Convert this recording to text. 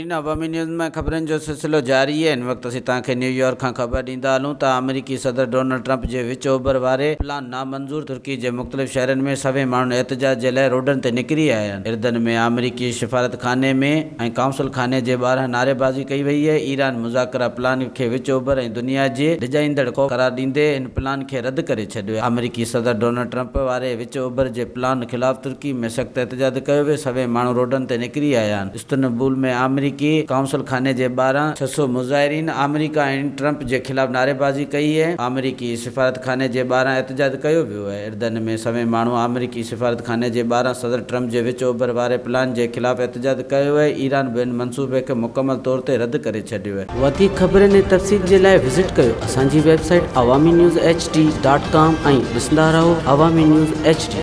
ناظرين عوامي نيوز ۾ خبرن جو سلسلو جاري آهي هن وقت اسين توهان کي نيويارڪ کان خبر ڏيندا هلون ته آمريڪي صدر ڊونلڊ ٽرمپ جي وچ اوڀر واري پلان نامنظور ترڪي جي مختلف شهرن ۾ سوين ماڻهن احتجاج جي لاء روڊن تي نڪري آيا آهن اردن ۾ آمريڪي سفارتخاني ۾ ۽ قونصل خاني جي ٻاهران نعريبازي ڪئي وئي آهي ايران مذاڪره پلان کي وچ اوڀر ۽ دنيا جي ڊڄائيندڙ خوف قرار ڏيندي ان پلان کي رد ڪري ڇڏيو آهي آمريڪي صدر ڊونلڊ ٽرمپ واري وچ اوڀر جي پلان خلاف ترڪي ۾ سخت احتجاج ڪيو ويو، سوين ماڻهو روڊن تي نڪري آيا آهن. استنبول ۾ آمريڪي قونصل خاني جي ٻاهران 600 مظاهرين آمريڪا ۽ ٽرمپ جي خلاف نعريبازي ڪئي ۽ آمريڪي سفارتخاني جي ٻاهران احتجاج ڪيو ويو آهي. اردن ۾ سوين ماڻهو آمريڪي سفارتخاني جي ٻاهران صدر ٽرمپ جي وچ اوڀر واري پلان جي خلاف احتجاج ڪيو آهي. ايران به ان منصوبي کي مڪمل طور تي رد ڪري ڇڏيو آهي. وڌيڪ خبرن ۽ تفصيل جي لاء وزٽ ڪيو اسان جي website Awami news H D dot com ۽ ڏسندا رهو عوامي نيوز ايڇ ڊي.